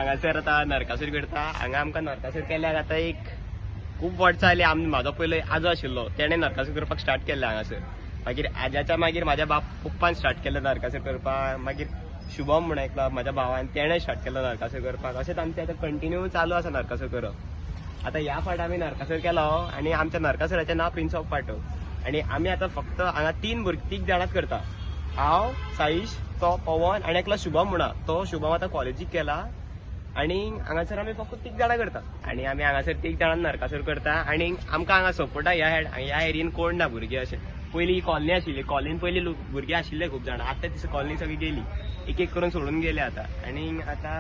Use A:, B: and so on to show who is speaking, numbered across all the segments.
A: हांगासर आतां नरकासूर करता. हांगा आमकां नरकासूर केल्यार आतां एक खूब वर्सां जाली. आम म्हाजो पयलो आजो आशिल्लो, तेणें नरकासूर करपाक स्टार्ट केल्लें हांगासर. मागीर आज्याच्या मागीर म्हाज्या बाप पप्पान स्टार्ट केलें नरकासूर करपाक. मागीर शुभम म्हूण एकलो म्हाज्या भावान, तेणें स्टार्ट केलो नरकासूर करपाक. अशेंच आमचें आतां कंटिन्यू चालू आसा नरकासूर करप. आतां ह्या फावट आमी नरकासूर केलो आनी आमच्या नरकासुराचें नांव प्रिन्स ऑफ पाटो. आनी आमी आतां फक्त हांगा तीन भुरगीं, तीग जाणांच करता. हांव, साईश, तो पवन आनी एकलो शुभम म्हणा. तो शुभम आतां कॉलेजीक गेला. आनी हांगासर आमी फक्त तीग जाणां करता आनी आमी हांगासर तीग जाणां नरकासूर करता. आनी आमकां हांगा सपोर्टा ह्या ह्या एरियेन कोण ना भुरगीं अशें. पयलीं कॉलनी आशिल्ली, कॉलनीन पयलीं लोक भुरगीं आशिल्ले खूब जाणां. आतां ती कॉलनी सगळी गेली, एक एक करून सोडून गेले आतां. आनी आतां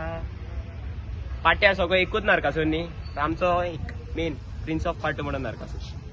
A: पाट्यार सगळो एकूच नरकासूर न्ही, तर आमचो एक मेन प्रिन्स ऑफ पाटो म्हणून नरकासूर.